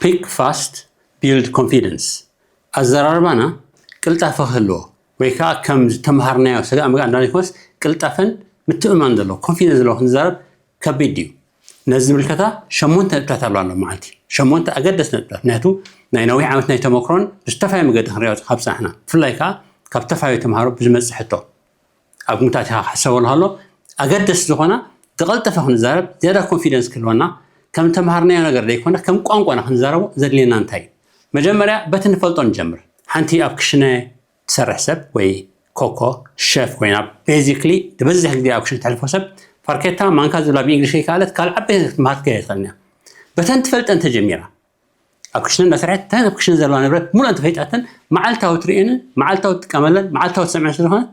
Speak fast, build confidence። ኣዘራርባና ቅልጣፈ ክህልዎ ወይ ከዓ ከም ዝተምሃርናዮ ሰጋእ መጋእ እንዳይኮነስ ቅልጣፈን ምትእምማን ዘለዎ ኮንፊደንስ ዘለዎ ክንዛረብ ከቢድ ድዩ? ነዚ ዝምልከታ ሸሞንተ ነጥብታት ኣለዋ ሎም መዓልቲ። ሸሞንተ ኣገደስቲ ነጥብታት፣ ምክንያቱ ናይ ነዊሕ ዓመት ናይ ተመክሮን ብዝተፈላለየ መገዲ ክንሪኦ ካብ ፀናሕና፣ ብፍላይ ከዓ ካብ ዝተፈላለዩ ተምሃሮ ብዝመፅእ ሕቶ ኣብ ግምት ኣቲኻ ክሕሰበሉ ከሎ ኣገደስቲ ዝኾና ዝቐልጠፈ ክንዛረብ ዝያዳ ኮንፊደንስ ክህልወና፣ ከም ተምሃርናዮ ነገር ዘይኮነ ከም ቋንቋና ክንዛረቦ ዘድልየና እንታይ እዩ? መጀመርያ በቲ ንፈልጦ ንጀምር። ሓንቲ ኣብ ክሽነ ትሰርሕ ሰብ ወይ ኮኮ ሸፍ ኮይና፣ ቤዚክሊ ዝበዝሕ ግዜ ኣብ ክሽነ ተሕልፎ ሰብ፣ ፋርኬታ ማንካ ዝብላ ብእንግሊሽ ከይከኣለት ካልእ ዓበይቲ ክትመሃር ትክእል ኣይትኽእልን እያ። በተን ትፈልጠን ተጀሚራ ኣብ ክሽነ እንዳሰርሐት እተን ኣብ ክሽነ ዘለዋ ንብረት ሙሉእ እንተፈይጣተን መዓልታዊ ትርእየንን መዓልታዊ ትጥቀመለን መዓልታዊ ትሰምዐን ስለዝኾነት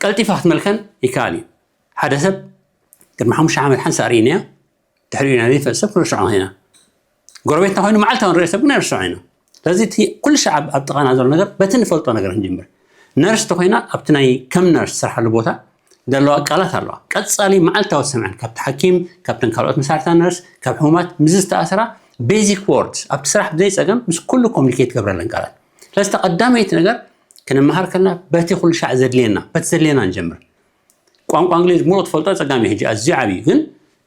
ቀልጢፋ ክትመልከን ይከኣል እዩ። ሓደ ሰብ ቅድሚ ሓሙሽተ ዓመት ሓንሳእ ርኢናዮ፣ ድሕሪኡ ኢና ዘይንፈልጥ ሰብ ክንርስዖ ኢና። ጎረቤትና ኮይኑ መዓልታዊ ንሪኦ ሰብ ግን ኣይርስዖ ኢና። ስለዚ እቲ ኩሉ ሻዕ ኣብ ኣብ ጥቓና ዘሎ ነገር በቲ ንፈልጦ ነገር ክንጅምር። ነርስ ተኮይና ኣብቲ ናይ ከም ነርስ ትሰርሓሉ ቦታ ዘለዋ ቃላት ኣለዋ። ቀጻሊ መዓልታዊ ዝሰምዐን ካብቲ ሓኪም፣ ካብተን ካልኦት መሳርሕታ ነርስ፣ ካብ ሕሙማት ምስ ዝተኣሰራ ቤዚክ ወርድስ ኣብቲ ስራሕ ብዘይ ጸገም ምስ ኩሉ ኮሙኒኬት ትገብረለን ቃላት። ስለዚ እታ ቀዳመይቲ ነገር ክንመሃር ከለና በቲ ኩሉ ሻዕ ዘድልየና በቲ ዘድልየና ንጀምር። ቋንቋ እንግሊዝ ሙሉእ ትፈልጦ ጸጋም እዩ ሕጂ ኣዝዩ ዓብዩ፣ ግን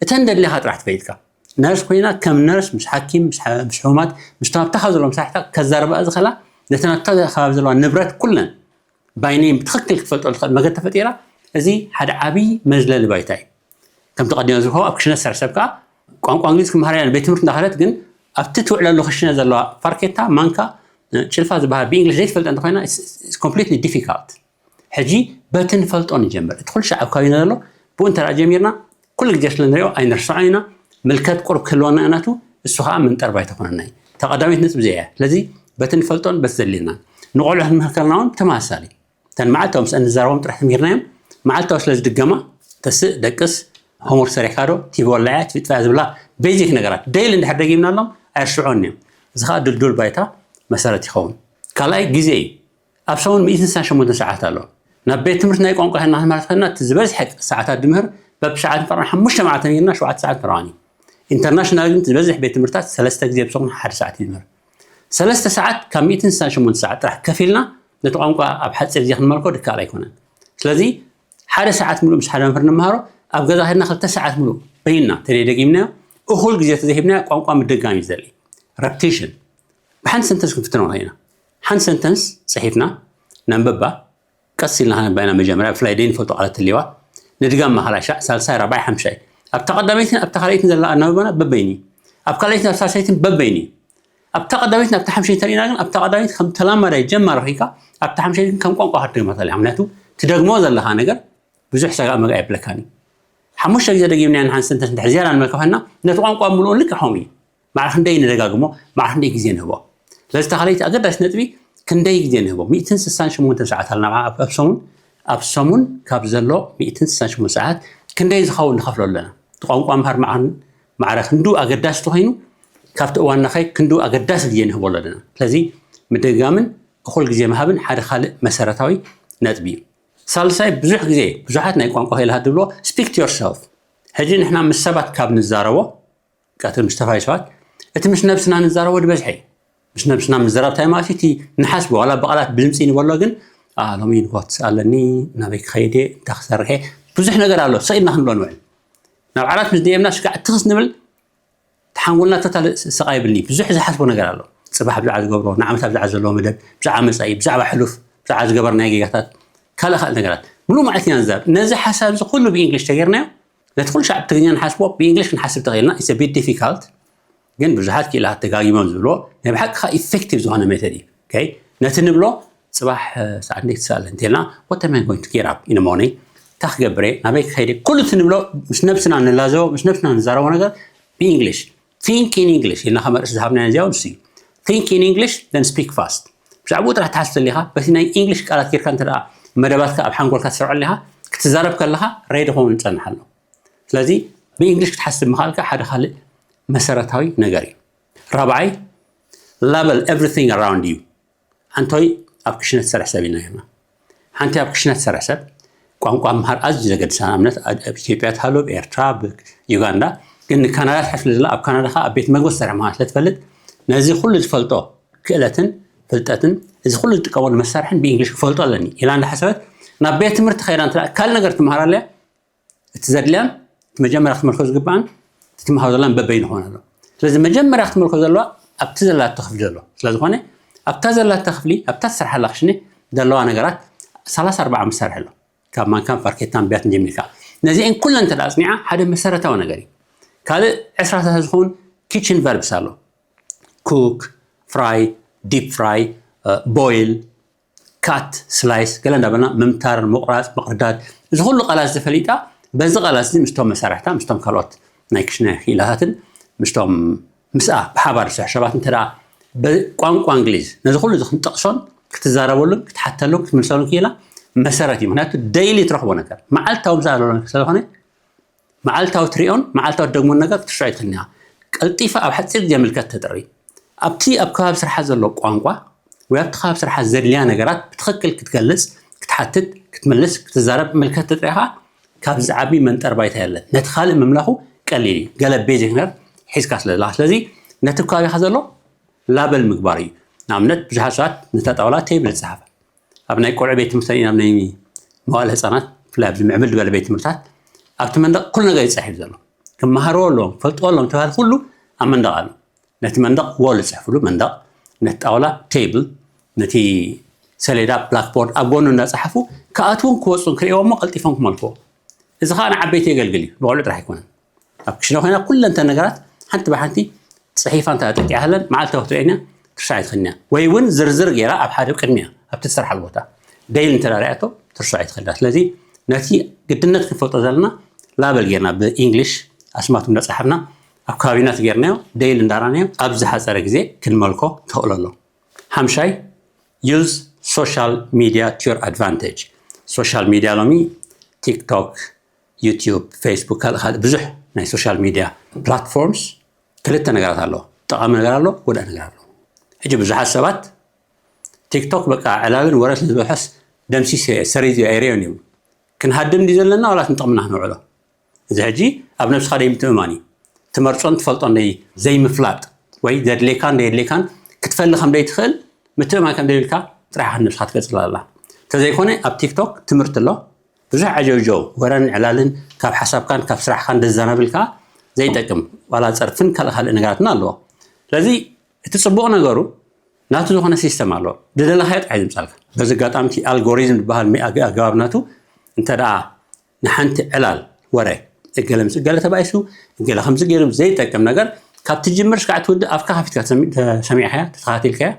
እተን ደድልኻ ጥራሕ ትፈይጥካ። ነርስ ኮይና ከም ነርስ ምስ ሓኪም ምስ ሓ- ምስ ሕሙማት ምስቶም ኣብታ ካብ ዘለዎም ሳሕታ ከዛርባ ዝኽእላ ነተን ኣብታ ከባቢ ዘለዋ ንብረት ኩለን ባይነይም ብትኽክል ክትፈልጦ ዝኽእል መገዲ ተፈጢራ። እዚ ሓደ ዓብዪ መዝለሊ ባይታ እዩ። ከምቲ ቀዲሞ ዝብሎ ኣብ ክሽነ ዝሰርሕ ሰብ ከዓ ቋንቋ እንግሊዝ ክመሃር እያ ቤት ትምህርቲ እንዳኸደት፣ ግን ኣብቲ ትውዕለሉ ክሽነ ዘለዋ ፋርኬታ ማንካ ጭልፋ ዝበሃል ብእንግሊሽ ዘይትፈልጠ እንተኮይና ኮምፕሊትሊ ዲፊካልት። ሕጂ በቲ ንፈልጦ ንጀምር። እቲ ኩሉ ሻዕ ኣብ ከባቢና ዘሎ ብኡ እንተ ጀሚርና ኩሉ ግዜ ስለ ንሪኦ ኣይንርስዖ ኢና። ምልከት ቁርብ ክህልወና እያ ናቱ፣ እሱ ከዓ ምንጠር ባይታ ኮነና እዩ። እታ ቀዳመይቲ ነጥቢ እዚኣ እያ። ስለዚ በቲ ንፈልጦን በቲ ዘድልየናን ንቆልዑ ክንምህር ከለና እውን ብተመሳሳሊ እተን መዓልታዊ ምስአን ንዛረቦም ጥራሕ ተምሂርናዮም መዓልታዊ ስለ ዝድገማ ተስእ፣ ደቅስ፣ ሆምወርክ ሰሪሕካ ዶ፣ ቲቪ ወላዕያ ትጥፍያ ዝብላ ቤዚክ ነገራት ደይሊ እንድሕር ደጊምናሎም ኣይርስዕዎን እዮም። እዚ ከዓ ድልዱል ባይታ መሰረት ይኸውን። ካልኣይ ግዜ እዩ። ኣብ ሰሙን ሚእትን ስሳን ሸሞንተን ሰዓት ኣሎ። ናብ ቤት ትምህርቲ ናይ ቋንቋ ሄና ክንመሃር ከለና እቲ ዝበዝሐ ሰዓታት ድምህር በብሰዓት ፈረቓ ሓሙሽተ መዓልቲ ተምሂርና ሸውዓተ ሰዓት ፈረቓኒ። ኢንተርናሽናል ግን እቲ ዝበዝሕ ቤት ትምህርታት ሰለስተ ግዜ ብሰሙን ሓደ ሰዓት ይምህር። ሰለስተ ሰዓት ካብ ሚእትን ስሳን ሸሞንተ ሰዓት ጥራሕ ከፊልና ነቲ ቋንቋ ኣብ ሓፂር ግዜ ክንመልኮ ድከኣል ኣይኮነን። ስለዚ ሓደ ሰዓት ሙሉእ ምስ ሓደ መምህር ንመሃሮ ኣብ ገዛ ከድና ክልተ ሰዓት ሙሉእ በይንና ተደይ ደጊምናዮ እኹል ግዜ ተዘሂብናዮ ቋንቋ ምድጋም እዩ ዘድሊ። ረፕቲሽን ብሓንቲ ሰንተንስ ክንፍትኖ ኢና። ሓንቲ ሰንተንስ ፅሒፍና ነንብባ። ቀስ ኢልና ከነንብባ ኢና። መጀመርያ ብፍላይ ደይ ንፈልጦ ቃላት ተልዋ ንድጋም ማእኸላይ ሻዕ ሳልሳይ ራብዓይ ሓምሻይ ኣብታ ቀዳመይትን ኣብታ ካልኣይትን ዘላ ኣናብባና በበይኒ፣ ኣብ ካልኣይትን ኣብ ሳልሳይትን በበይኒ። ኣብታ ቀዳመይትን ኣብታ ሓምሻይትን ተሪእና ግን ኣብታ ቀዳመይት ከም ተላማዳይ ጀማሪ ርኢካ ኣብታ ሓምሻይትን ከም ቋንቋ ክትደግማ ተልያ፣ ምክንያቱ ትደግሞ ዘለካ ነገር ብዙሕ ሰጋእ መጋእ የብለካን እዩ። ሓሙሽተ ግዜ ደጊምና ንሓንቲ ሰንተንስ እንድሕር ዝያዳ ንመልካ ኮይና ነቲ ቋንቋ ምሉኡን ልክዕ ከምኡ እዩ። ማዕረ ክንደይ ንደጋግሞ፣ ማዕረ ክንደይ ግዜ ንህቦ። ስለዚ እታ ካልኣይቲ ኣገዳሲ ነጥቢ ክንደይ ግዜ ንህቦ። ሚእትን ስሳን ሸሞንተን ሰዓት ኣለና ኣብ ኣብ ሰሙን፣ ኣብ ሰሙን ካብ ዘሎ ሚእትን ስሳን ሸሞንተን ሰዓት ክንደይ ዝኸውን ንኸፍሎ ኣለና። እቲ ቋንቋ ምሃር ማዕረ ክንዱ ኣገዳሲ ተኮይኑ ካብቲ እዋን ናኸይ ክንዱ ኣገዳሲ ግዜ ንህቦ ኣለና። ስለዚ ምድግጋምን እኹል ግዜ ምሃብን ሓደ ካልእ መሰረታዊ ነጥቢ እዩ። ሳልሳይ ብዙሕ ግዜ ብዙሓት ናይ ቋንቋ ክኢላታት ዝብሎ speak to yourself። ሕጂ ንሕና ምስ ሰባት ካብ ንዛረቦ ቀትሪ ምስ ተፋይ ሰባት እቲ ምስ ነብስና ንዛረቦ ዝበዝሐ እዩ። ምስ ነብስና ምዝራብ እንታይ ማለት እዩ? እቲ ንሓስቦ ዋላ ብቃላት ብድምፂ ንበሎ ግን ኣ ሎሚ ንኮት ኣለኒ ናበይ ክኸይድ እየ እንታይ ክሰርሕ እየ ብዙሕ ነገር ኣሎ ሰኢልና ክንብሎ ንውዕል። ናብ ዓራት ምስ ደየብና ሽጋዕ ትኽስ ንብል ተሓንጎልና ተታል ስቃ ይብልኒ ብዙሕ ዝሓስቦ ነገር ኣሎ። ፅባሕ ብዛዕባ ዝገብሮ ንዓመት ብዛዕባ ዘለዎ መደብ ብዛዕባ መፃኢ ብዛዕባ ሕሉፍ ብዛዕባ ዝገበርናዮ ጌጋታት ካልእ ካልእ ነገራት ሙሉእ መዓልቲ ኢና ንዛረብ። ነዚ ሓሳብ እዚ ኩሉ ብእንግሊሽ ተገይርናዮ ነቲ ኩሉ ሻዕ ብትግርኛ ንሓስቦ ብእንግሊሽ ክንሓስብ ተኽኢልና it's a bit difficult። ግን ብዙሓት ክኢላታት ተጋጊሞም ዝብልዎ ናይ ብሓቂ ከዓ ኢፌክቲቭ ዝኾነ ሜተድ እዩ። ነቲ ንብሎ ፅባሕ ሰዓት እንዴት ትሰኣል እንተልና what am I going to get up in the morning? እንታይ ክገብር እየ ናበይ ክኸይድ እየ ኩሉ እቲ ንብሎ ምስ ነብስና ንላዘቦ ምስ ነብስና ንዛረቦ ነገር ብእንግሊሽ think in English ኢልና ከም ኣርእስቲ ዝሃብናዮ እዚኣ ንሱ እዩ። Think in English then speak fast። ብዛዕባኡ ጥራሕ ትሓስብ ተሊኻ በቲ ናይ እንግሊሽ ቃላት ጌርካ እንተ መደባትካ ኣብ ሓንጎልካ ትሰርዖ ኣለኻ ክትዛረብ ከለኻ ሬዲ ክኸውን ይፀንሕ ኣሎ። ስለዚ ብእንግሊሽ ክትሓስብ ምኽኣልካ ሓደ ካልእ መሰረታዊ ነገር እዩ። ራብዓይ label everything around you። ሓንቶይ ኣብ ክሽነ ትሰርሕ ሰብ ኢና ጌርና ሓንቲ ኣብ ክሽነ ትሰርሕ ሰብ ቋንቋ ምሃር ኣዝዩ ዘገድሳ ንኣብነት ኣብ ኢትዮጵያ ትሃሉ ኣብ ኤርትራ ዩጋንዳ ግን ንካናዳ ትሓስብ ዘላ ኣብ ካናዳ ከዓ ኣብ ቤት መግቢ ትሰርሕ ምዃና ስለትፈልጥ ነዚ ኩሉ ዝፈልጦ ክእለትን ፍልጠትን እዚ ኩሉ ዝጥቀመሉ መሳርሕን ብእንግሊሽ ክፈልጦ ኣለኒ ኢላ እንዳሓሰበት ናብ ቤት ትምህርቲ ከይዳ እንተ ካልእ ነገር ትምሃር ኣለያ። እቲ ዘድልያን እቲ መጀመርያ ክትመልኮ ዝግባኣን እቲ ትምሃሮ ዘላን በበይኑ ክኾን ኣሎ። ስለዚ መጀመርያ ክትመልኮ ዘለዋ ኣብቲ ዘላቶ ክፍሊ ዘሎ ስለዝኾነ ኣብታ ዘላቶ ክፍሊ ኣብታ ትሰርሓላ ክሽነ ዘለዋ ነገራት ሰላሳ ኣርባዓ መሳርሒ ኣሎ። ካብ ማንካን ፋርኬታን ቢያትን ጀሚርካ ነዚአን ኩለን እንተ ኣፅኒዓ ሓደ መሰረታዊ ነገር እዩ። ካልእ ዕስራታት ዝኸውን ኪችን ቨርብስ ኣሎ። ኩክ፣ ፍራይ፣ ዲፕ ፍራይ፣ ቦይል፣ ካት፣ ስላይስ ገለ እንዳበልና ምምታር፣ ምቑራፅ፣ ምቕርዳድ እዚ ኩሉ ቃላት ዝተፈሊጣ በዚ ቃላት እዚ ምስቶም መሳርሕታ ምስቶም ካልኦት ናይ ክሽነ ክኢላታትን ምስቶም ምስኣ ብሓባር ዝሰርሑ ሰባት እንተ ቋንቋ እንግሊዝ ነዚ ኩሉ እዚ ክንጠቕሶን ክትዛረበሉን ክትሓተሉን ክትምልሰሉን ክኢላ መሰረት እዩ። ምክንያቱ ደይሊ ትረኽቦ ነገር መዓልታዊ ምስኣ ዘሎ ነገር ስለዝኾነ መዓልታዊ ትሪኦን መዓልታዊ ትደግሞን ነገር ክትርሶ ኣይትኽእልን ኢኻ። ቀልጢፋ ኣብ ሓፂር ግዜ ምልከት ተጥሪ። ኣብቲ ኣብ ከባቢ ስርሓ ዘሎ ቋንቋ ወይ ኣብቲ ከባቢ ስርሓ ዘድልያ ነገራት ብትኽክል ክትገልፅ፣ ክትሓትት፣ ክትምልስ፣ ክትዛረብ ምልከት ተጥሪኻ ካብ ዝዓቢ መንጠር ባይታ የለን። ነቲ ካልእ ምምላኹ ቀሊል እዩ። ገለ ቤዚክ ነገር ሒዝካ ስለ ዘለኻ። ስለዚ ነቲ ከባቢኻ ዘሎ ላበል ምግባር እዩ። ንኣብነት ብዙሓት ሰባት ነታ ጣውላ ቴብል ይፅሓፋ። ኣብ ናይ ቆልዑ ቤት ትምህርቲ ኣብ ናይ መዋእለ ህፃናት ብፍላይ ኣብዚ ምዕብል ዝበለ ቤት ትምህርታት ኣብቲ መንደቕ ኩሉ ነገር ይፃሒፍ ዘሎ ክመሃርዎ ኣለዎም ክፈልጥዎ ኣለዎም ተባህል ኩሉ ኣብ መንደቕ ኣሎ። ነቲ መንደቕ ዎል ዝፅሕፍሉ መንደቕ፣ ነቲ ጣውላ ቴብል፣ ነቲ ሰሌዳ ብላክቦርድ ኣብ ጎኑ እናፀሓፉ ክኣትውን ክወፁን ክርእዎ እሞ ቀልጢፎም ክመልክዎ። እዚ ከዓ ንዓበይቲ የገልግል እዩ፣ ንቆልዑ ጥራሕ ኣይኮነን። ኣብ ክሽነ ኮይና ኩለንተ ነገራት ሓንቲ ብሓንቲ ፅሒፋ እንተ ጠቂዓለን መዓልታዊ ክትርእየን ክትርሳ ኣይትኽእልን ወይ እውን ዝርዝር ገይራ ኣብ ሓደ ቅድሚያ ኣብቲ ትሰርሓሉ ቦታ ደይል እንተ ሪኣቶ ትርሶ ኣይትኽእልን። ስለዚ ነቲ ግድነት ክንፈልጦ ዘለና ላበል ጌርና ብኢንግሊሽ ኣስማቱ እንዳፀሓፍና ኣብ ከባቢና ትጌርናዮ ደይል እንዳራናዮ ኣብ ዝሓፀረ ግዜ ክንመልኮ ተኽእሎ ኣሎ። ሓምሻይ use social media to your advantage። ሶሻል ሚድያ ሎሚ ቲክቶክ፣ ዩቲዩብ፣ ፌስቡክ ካልእ ካልእ ብዙሕ ናይ ሶሻል ሚድያ ፕላትፎርምስ ክልተ ነገራት ኣለዎ። ጠቓሚ ነገር ኣሎ፣ ጎዳእ ነገር ኣሎ። ሕጂ ብዙሓት ሰባት ቲክቶክ በቃ ዕላልን ወረስ ዝበልሖስ ደምሲስ ሰሪዝ ኣይረዮን ይብሉ። ክንሃድም ድዩ ዘለና ዋላ ንጥቕምና ክነውዕሎ? እዚ ሕጂ ኣብ ነብስኻ ደይ ምትእማን እዩ። ትመርጾን ትፈልጦን ደይ ዘይምፍላጥ ወይ ዘድሌካን ደየድሌካን ክትፈሊ ከም ደይትኽእል ምትእማን ከም ደይብልካ ጥራሕ ነብስኻ ትገልጽ ኣላ። እንተዘይኮነ ኣብ ቲክቶክ ትምህርቲ ኣሎ። ብዙሕ ዓጀውጀው ወረን ዕላልን ካብ ሓሳብካን ካብ ስራሕካን ደዛናብልካ ዘይጠቅም ዋላ ጸርፍን ካልእ ካልእ ነገራትን ኣለዎ። ስለዚ እቲ ጽቡቕ ነገሩ ናቱ ዝኾነ ሲስተም ኣለዎ። ዝደለኻዮ ጥራሕ እዩ ዝምጻልካ። በዚ ኣጋጣሚ እቲ ኣልጎሪዝም ዝበሃል ኣገባብ ናቱ እንተ ደኣ ንሓንቲ ዕላል ወረ እገለ ምስ እገለ ተባኢሱ እገለ ከምዚ ገይሩ ዘይጠቅም ነገር ካብ ትጅምር ስካዕ ትውድእ ኣፍካ ከፊትካ ተሰሚዕካያ ተተኻቲልካያ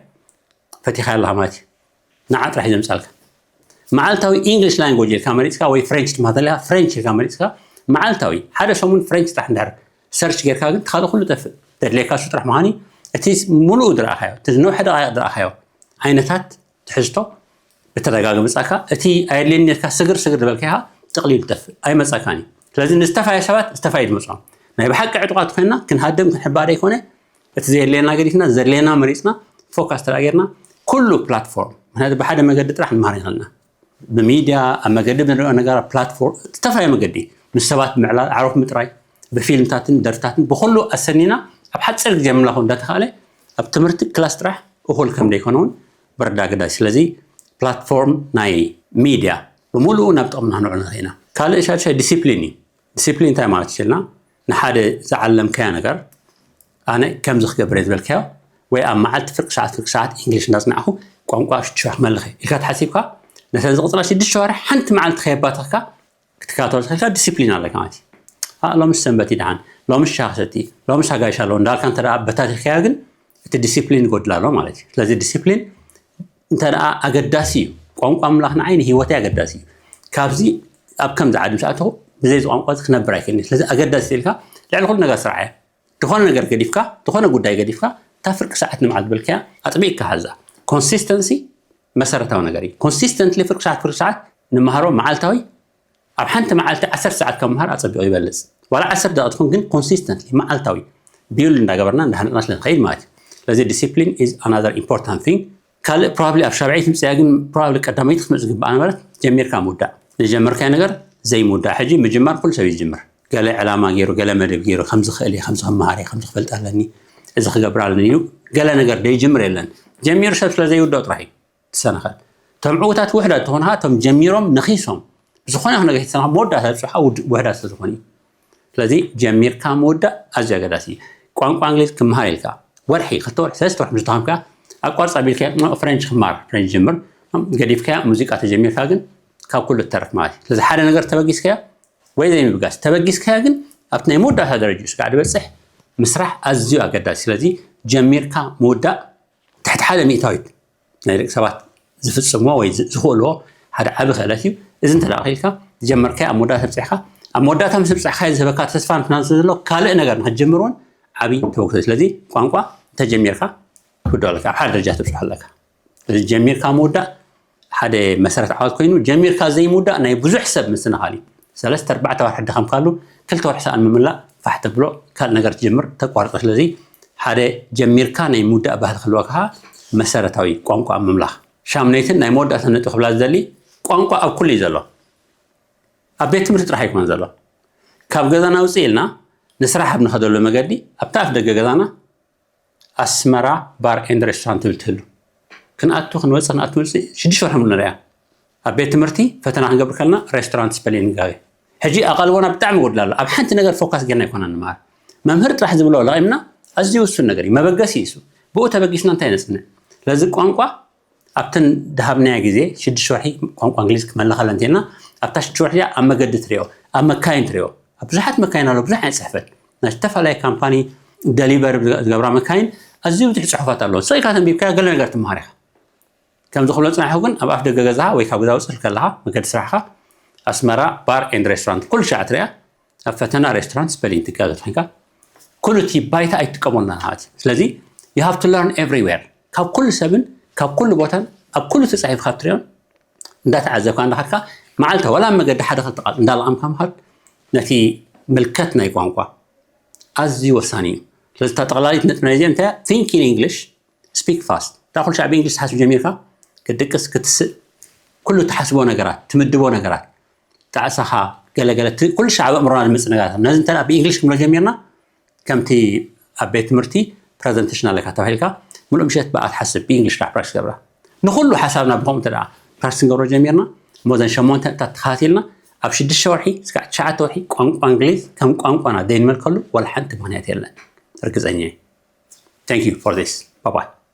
ፈቲኻ ኣለኻ ማለት እዩ። ንዓ ጥራሕ እዩ ዘምጻልካ። መዓልታዊ ኢንግሊሽ ላንጎጅ ኢልካ መሪጽካ ወይ ፍሬንች ትማተለካ ፍሬንች ኢልካ መሪጽካ መዓልታዊ ሓደ ሰሙን ፍሬንች ጥራሕ እንድሕር ሰርች ጌርካ ግን ካልእ ኩሉ ጠፍእ። ዘድልየካ እሱ ጥራሕ ምዃኑ እቲ ሙሉኡ ዝረኣኻዮ እቲ ዝነውሐ ደቃይቕ ዝረኣኻዮ ዓይነታት ትሕዝቶ ብተደጋገ መጻካ እቲ ኣየድልየኒ ኢልካ ስግር ስግር ዝበልካኻ ጥቕሊሉ ይጠፍእ ኣይመጻካን እዩ። ስለዚ ንዝተፋየ ሰባት ዝተፋየ ዝመጽኦም ናይ ብሓቂ ዕጡቓት ኮይና ክንሃድም ክንሕባእ ዘይኮነ እቲ ዘየድልየና ገዲፍና ዘድልየና መሪጽና ፎካስ ተዳ ጌርና ኩሉ ፕላትፎርም ምክንያቱ ብሓደ መገዲ ጥራሕ ንመሃር ይኽእልና ብሚድያ ኣብ መገዲ ብንሪኦ ነገራት ፕላትፎርም ዝተፋየ መገዲ ምስ ሰባት ምዕላል ዓሮፍ ምጥራይ ብፊልምታትን ደርፍታትን ብኩሉ ኣሰኒና ኣብ ሓፂር ግዜ ምላኹ እንዳተኻእለ ኣብ ትምህርቲ ክላስ ጥራሕ እኹል ከም ዘይኮነ እውን በረዳ ግዳይ ስለዚ ፕላትፎርም ናይ ሚድያ ብምሉኡ ናብ ጥቕምና ክንውዕል ንኽእል ኢና ካልእ ሻድሻይ ዲሲፕሊን እዩ ዲሲፕሊን እንታይ ማለት ይችልና ንሓደ ዝዓለምካዮ ነገር ኣነ ከምዚ ክገብር እየ ዝበልካዮ ወይ ኣብ መዓልቲ ፍርቂ ሰዓት ፍርቂ ሰዓት እንግሊሽ እንዳፅናዕኹ ቋንቋ ሽዱሽተ ክመልኸ ኢልካ ተሓሲብካ ነተን ዝቕፅላ ሽዱሽተ ወርሒ ሓንቲ መዓልቲ ከየባተኽካ ክትከታተሎ ትኽእልካ ዲሲፕሊን ኣለካ ማለት እዩ ሎምስ ሰንበት ይደሓን ሎምስ ሻክሰቲ ሎምስ ኣጋይሽ ኣለዎ እንዳልካ እንተ በታቲኽካዮ ግን እቲ ዲሲፕሊን ይጎድል ኣሎ ማለት እዩ ስለዚ ዲሲፕሊን እንተ ኣገዳሲ እዩ ቋንቋ ምላኽ ንዓይ ንሂወተይ ኣገዳሲ እዩ ካብዚ ኣብ ከምዚ ዓዲ ምስ ኣተኹ ብዘይ ቋንቋ ክነብር ኣይክእልን ስለዚ ኣገዳሲ ኢልካ ልዕሊ ኩሉ ነገር ስራሕ እያ ዝኾነ ነገር ገዲፍካ ዝኾነ ጉዳይ ገዲፍካ እታ ፍርቂ ሰዓት ንመዓልቲ በልካያ ኣጥቢቕካ ሓዛ ኮንሲስተንሲ መሰረታዊ ነገር እዩ ኮንሲስተንትሊ ፍርቂ ሰዓት ፍርቂ ሰዓት ንመሃሮ መዓልታዊ ኣብ ሓንቲ መዓልቲ ዓሰርተ ሰዓት ካብ ምሃር ኣጸቢቑ ይበልጽ ዋላ ዓሰርተ ደቂቕ ትኹን ግን ኮንሲስተንትሊ መዓልታዊ ቢውል እንዳገበርና እንዳሃነፅና ስለ ንኸይድ ማለት እዩ ስለዚ ዲሲፕሊን is another important thing ካልእ ፕሮባብሊ ኣብ ሻብዐይቲ ምፅያ ግን ፕሮባብሊ ቀዳመይቲ ክትመፅእ ዝግባኣ ነበረት ጀሚርካ ምውዳእ ዝጀመርካዮ ነገር ዘይምውዳእ ሕጂ ምጅማር ኩሉ ሰብ ይጅምር ገለ ዕላማ ገይሩ ገለ መደብ ገይሩ ከምዚ ክእል እየ ከምዚ ክመሃር እየ ከምዚ ክፈልጥ ኣለኒ እዚ ክገብር ኣለኒ ኢሉ ገለ ነገር ደይጅምር የለን። ጀሚሩ ሰብ ስለ ዘይውድኦ ጥራሕ እዩ ትሰናኸል። እቶም ዕዉታት ውሕዳት ትኾኑ ኸዓ እቶም ጀሚሮም ነኺሶም ዝኾነ ይኹን ነገር ተሰናኸል መወዳእታ ዝብፅሑ ውድ- ውሕዳት ስለ ዝኾኑ እዩ። ስለዚ ጀሚርካ ምውዳእ ኣዝዩ ኣገዳሲ እዩ። ቋንቋ እንግሊዝ ክምሃር ኢልካ ወርሒ ክልተ ወርሒ ሰለስተ ወርሒ ምስ ደኸምካ ኣቋርፃ ቢልካ ፍሬንች ክማር ፍሬንች ጀምር ገዲፍካያ ሙዚቃ ተጀሚርካ ግን ካብ ኩሉ ትተርፍ ማለት እዩ። ስለዚ ሓደ ነገር ተበጊስካዮ ወይ ዘይምብጋስ ተበጊስካዮ ግን ኣብቲ ናይ መወዳእታ ደረጃ ስጋዕ ዝበፅሕ ምስራሕ ኣዝዩ ኣገዳሲ። ስለዚ ጀሚርካ ምውዳእ ትሕቲ ሓደ ሚእታዊት ናይ ደቂ ሰባት ዝፍፅምዎ ወይ ዝ- ዝኽእልዎ ሓደ ዓቢ ክእለት እዩ። እዚ እንተ ደኣ ኢልካ ዝጀመርካዮ ኣብ መወዳእታ ተብፅሕካ ኣብ መወዳእታ ምስ ብፅሕካዮ ዝህበካ ተስፋን ፍናንስ ዘሎ ካልእ ነገር ንክትጀምር እውን ዓቢ ተበግሶ እዩ። ስለዚ ቋንቋ እንተጀሚርካ ክዶ ኣለካ ኣብ ሓደ ደረጃ ተብፅሖ ኣለካ። ስለዚ ጀሚርካ ምውዳእ ሓደ መሰረት ዓወት ኮይኑ ጀሚርካ ዘይምውዳእ ናይ ብዙሕ ሰብ ምስንኻል እዩ። ሰለስተ ኣርባዕተ ወርሒ ደኸምካሉ ክልተ ወርሒ ሰኣን ምምላእ ፋሕ ተብሎ ካልእ ነገር ትጀምር ተቋርጦ። ስለዚ ሓደ ጀሚርካ ናይ ምውዳእ ባህሊ ክህልወካ መሰረታዊ ቋንቋ ምምላኽ። ሻምነይትን ናይ መወዳእታ ነጥቢ ክብላ ዝደሊ ቋንቋ ኣብ ኩሉ እዩ ዘሎ። ኣብ ቤት ትምህርቲ ጥራሕ ኣይኮነን ዘሎ። ካብ ገዛና ውፅእ ኢልና ንስራሕ ኣብ ንኸደሉ መገዲ ኣብታ ኣፍ ደገ ገዛና ኣስመራ ባር ኤንድ ሬስቶራንት ትብል ትህሉ። ክንኣቱ ክንወፅእ ክንኣቱ ንወፅእ ሽዱሽተ ወርሒ ሙሉ ንሪኣ። ኣብ ቤት ትምህርቲ ፈተና ክንገብር ከለና ሬስቶራንት ስፐሊንግ ንጋገ። ሕጂ ኣቓልቦና ብጣዕሚ ይጎድል ኣሎ። ኣብ ሓንቲ ነገር ፎካስ ጌርና ኣይኮና ንመሃር። መምህር ጥራሕ ዝብሎ ለቒምና ኣዝዩ ውሱን ነገር እዩ። መበገሲ እዩ እሱ። ብኡ ተበጊስና እንታይ ነፅንዕ? ስለዚ ቋንቋ ኣብተን ድሃብናያ ግዜ ሽዱሽተ ወርሒ ቋንቋ እንግሊዝ ክመለኸለ እንተልና ኣብታ ሽዱሽተ ወርሒ ኣብ መገዲ ትሪኦ ኣብ መካይን ትሪኦ ኣብ ብዙሓት መካይን ኣሎ ብዙሕ ዓይነት ፅሕፈት ናይ ዝተፈላለየ ካምፓኒ ደሊቨር ዝገብራ መካይን ኣዝዩ ብዙሕ ፅሑፋት ኣለዎ ስቕ ኢልካ ተንቢብካ ገለ ነገር ትመሃር ኢኻ ከምዚ ክብሎ ፅናሕኩ ግን ኣብ ኣፍ ደገ ገዛኻ ወይ ካብ ገዛ ውፅእ ከለኻ መገዲ ስራሕኻ ኣስመራ ባር ኤንድ ሬስቶራንት ኩሉ ሻዕ ትሪኣ ኣብ ፈተና ሬስቶራንት ስፐሊንግ ትጋገ ኮይንካ ኩሉ እቲ ባይታ ኣይትጥቀመሉና ናት ስለዚ you have to learn everywhere ካብ ኩሉ ሰብን ካብ ኩሉ ቦታን ኣብ ኩሉ ተፃሒፍካ ትሪኦን እንዳተዓዘብካ እንዳኸድካ መዓልታ ዋላ ኣብ መገዲ ሓደ ክልተ ቃል እንዳለቐምካ ምኻድ ነቲ ምልከት ናይ ቋንቋ ኣዝዩ ወሳኒ እዩ ስለዚ እታ ጠቕላሊት ነጥቢ ናይ ዚኣ እንታይ think in English speak fast እታ ኩሉ ሻዕ ብእንግሊሽ ትሓስብ ጀሚርካ ክትድቅስ ክትስእ ኩሉ ትሓስቦ ነገራት ትምድቦ ነገራት ጣዕሳኻ ገለገለ ኩሉ ሻዕ ኣብ ኣእምሮና ዝመፅእ ነገራት ነዚ እንተ ብእንግሊሽ ክንብሎ ጀሚርና ከምቲ ኣብ ቤት ትምህርቲ ፕረዘንቴሽን ኣለካ ተባሂልካ ምሉእ ምሸት ብኣ ትሓስብ ብእንግሊሽ ከዓ ፕራክቲስ ገብራ ንኩሉ ሓሳብና ብከምኡ እንተ ፕራክቲስ ንገብሮ ጀሚርና እሞ ዘን ሸሞንተ ነጥብታት ተኸታቲልና ኣብ ሽዱሽተ ወርሒ ስጋዕ ትሽዓተ ወርሒ ቋንቋ እንግሊዝ ከም ቋንቋና ደይንመልከሉ ዋላ ሓንቲ ምክንያት የለን ርግፀኛ እዩ Thank you for this. Bye bye.